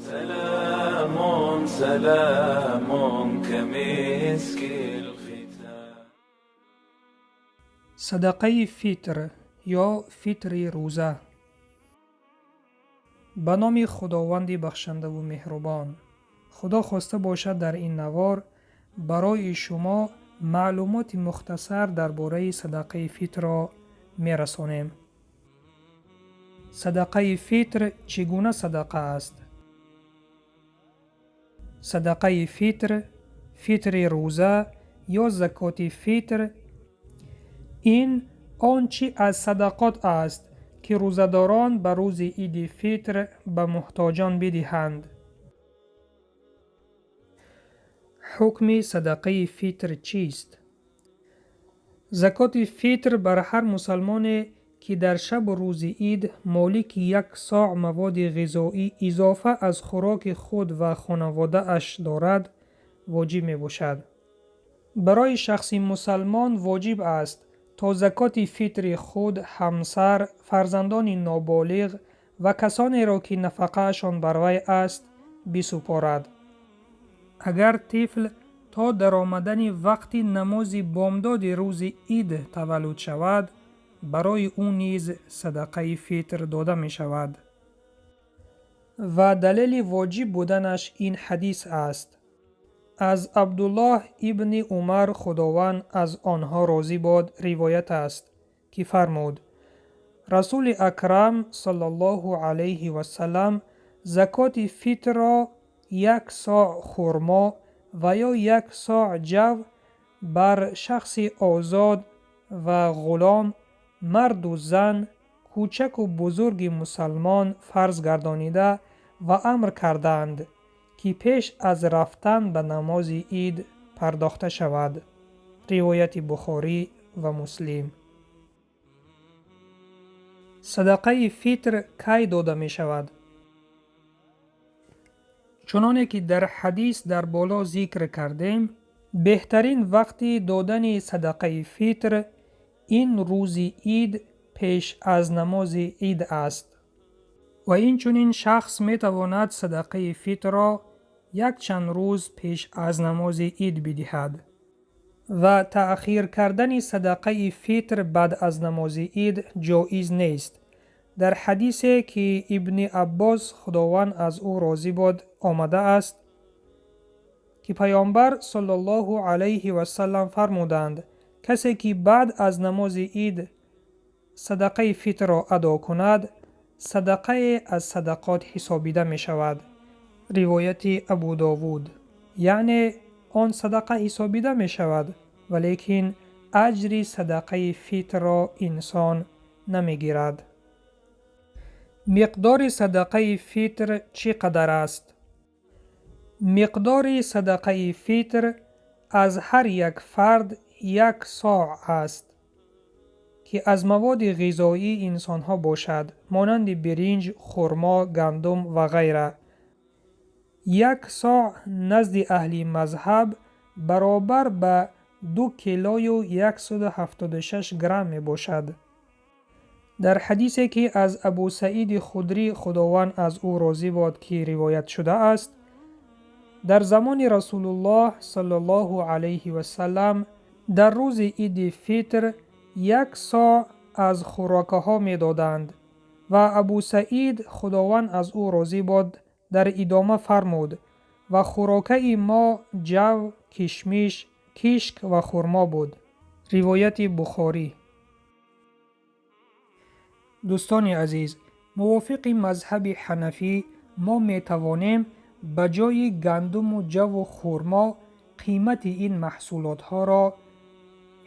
سلام سلام كمسك الختام. Садақаи фитр ё фитри рӯза. Ба номи Худованди бахшандаву меҳрубон. Худо хоста бошад, дар ин навор барои шумо маълумоти мухтасар дар бораи садақаи фитрро мерасонем. Садақаи фитр чӣ гуна садақа аст? Садақаи фитр, фитри рӯза ё закоти фитр ин он чӣ аз садақот аст, ки рӯзадорон ба рӯзи иди фитр ба муҳтоҷон бидиҳанд. Ҳукми садақаи фитр чист? Закоти фитр бар ҳар мусалмоне, ки дар шабу рӯзи ид молики як соъ маводи ғизоӣ изофа аз хӯроки худ ва хонаводааш дорад, воҷиб мебошад. Барои шахси мусалмон воҷиб аст, то закоти фитри худ, ҳамсар, фарзандони ноболиғ ва касонеро, ки нафақаашон бар вай аст, бисупорад. Агар тифл то даромадани вақти намози бомдоди рӯзи ид таваллуд шавад, барои ӯ низ садақаи фитр дода мешавад. Ва далели воҷиб буданаш ин ҳадис аст. Аз Абдуллоҳ ибни Умар, Худованд аз онҳо розӣ бод, ривоят аст, ки фармуд: Расули Акрам саллаллоҳу алайҳи васалам закоти фитрро як соъ хурмо ва ё як соъ ҷав бар шахси озод ва ғулом, марду зан, кӯчаку бузурги мусалмон фарз гардонида ва амр кардаанд, ки пеш аз рафтан ба намози ид пардохта шавад. Ривояти Бухорӣ ва Муслим. Садақаи фитр кай дода мешавад? Чуноне ки дар ҳадис дар боло зикр кардем, беҳтарин вақти додани садақаи фитр ин рӯзи ид пеш аз намози ид аст. Ва инчунин шахс метавонад садақаи фитрро якчанд рӯз пеш аз намози ид бидиҳад. Ва таъхир кардани садақаи фитр баъд аз намози ид ҷоиз нест. Дар ҳадисе, ки Ибни Аббос, Худованд аз ӯ розӣ бод, омадааст, ки Паёмбар саллаллоҳу алайҳи васаллам фармуданд: касе ки баъд аз намози ид садақаи фитрро адо кунад, садақае аз садақот ҳисобида мешавад. Ривояти Абу Довуд. Яъне он садақа ҳисобида мешавад, валекин аҷри садақаи фитрро инсон намегирад. Миқдори садақаи фитр чӣ қадар аст? Миқдори садақаи фитр аз ҳар як фард як соъ аст, ки аз маводи ғизоии инсонҳо бошад, монанди биринҷ, хурмо, гандум ва ғайра. Як соъ назди аҳли мазҳаб баробар ба ду килою яксаду ҳафтоду шаш грамм мебошад. Дар ҳадисе, ки аз Абу Саиди Худрӣ, Худованд аз ӯ розӣ бод, ки ривоят шудааст, дар замони Расулуллоҳ саллаллоҳу алайҳи васаллам дар рӯзи иди фитр як соъ аз хӯрокаҳо медоданд ва Абу Саид, Худованд аз ӯ розӣ бод, дар идома фармуд: ва хӯрокаи мо ҷав, кишмиш, кишк ва хурмо буд. Ривояти Бухорӣ. Дӯстони азиз, мувофиқи мазҳаби ҳанафӣ мо метавонем ба ҷои гандуму ҷаву хурмо қимати ин маҳсулотҳоро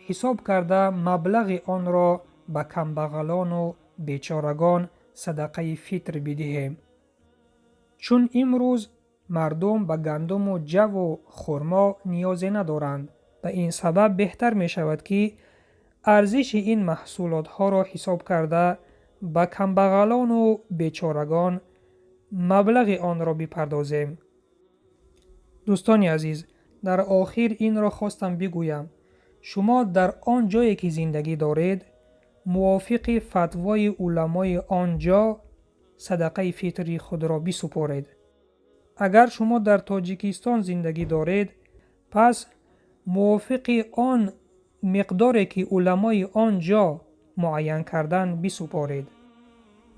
ҳисоб карда, маблағи онро ба камбағалону бечорагон садақаи фитр бидиҳем. Чун имрӯз мардум ба гандуму ҷаву хурмо ниёзе надоранд. Ба ин сабаб беҳтар мешавад, ки арзиши ин маҳсулотҳоро ҳисоб карда, ба камбағалону бечорагон маблағи онро бипардозем. Дӯстони азиз, дар охир инро хостам бигӯям: шумо дар он ҷое ки зиндагӣ доред, мувофиқи фатвои уламои он ҷо садақаи фитри худро бисупоред. Агар шумо дар Тоҷикистон зиндагӣ доред, пас мувофиқи он миқдоре ки уламои он ҷо муайян кардан бисупоред.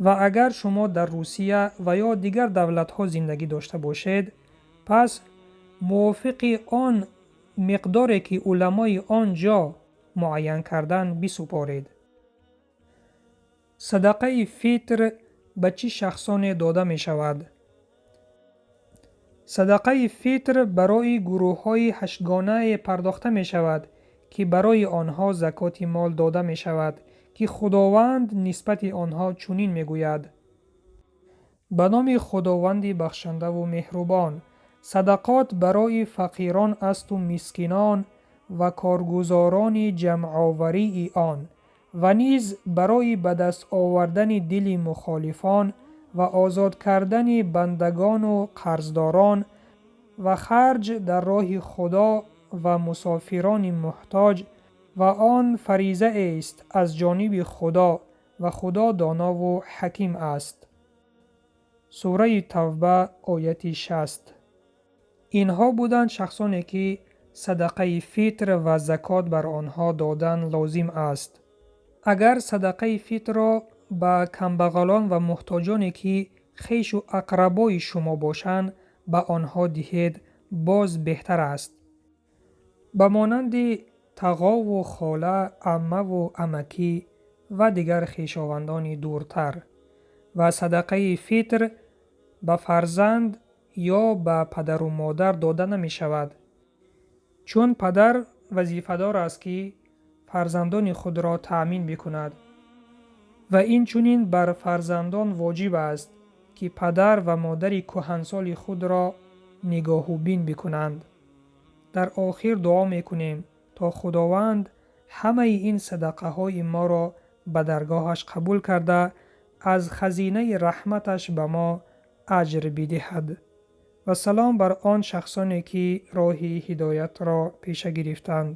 Ва агар шумо дар Русия ва ё дигар давлатҳо зиндагӣ дошта бошед, пас мувофиқи он миқдоре ки уламои он ҷо муайян кардан бисупоред. Садақаи фитр ба чӣ шахсоне дода мешавад? Садақаи фитр барои гурӯҳҳои ҳаштгонае пардохта мешавад, ки барои онҳо закоти мол дода мешавад, ки Худованд нисбати онҳо чунин мегӯяд: ба номи Худованди бахшандаву меҳрубон, садақот барои фақирон асту мискинон ва коргузорони ҷамъоварии он, ва низ барои ба даст овардани дили мухолифон ва озод кардани бандагону қарздорон ва харҷ дар роҳи Худо ва мусофирони муҳтоҷ, ва он фаризаест аз ҷониби Худо, ва Худо донову ҳаким аст. Сураи Тавба, ояти 60. Инҳо буданд шахсоне ки садақаи фитр ва закот бар онҳо додан лозим аст. Агар садақаи фитрро ба камбағалон ва муҳтоҷоне ки хешу ақрабои шумо бошанд ба онҳо диҳед, боз беҳтар аст. Ба монанди тағову хола, аммаву амакӣ ва дигар хешовандони дуртар. Ва садақаи фитр ба фарзанд ё ба падару модар дода намешавад, чун падар вазифадор аст ки фарзандони худро таъмин бикунад. Ва инчунин бар фарзандон воҷиб аст ки падар ва модари кӯҳансоли худро нигоҳубин бикунанд. Дар охир дуо мекунем то Худованд ҳамаи ин садақаҳои моро ба даргоҳаш қабул карда, аз хазинаи раҳматаш ба мо аҷр бидиҳад. Ва салом бар он шахсоне ки роҳи ҳидоятро пеша гирифтанд.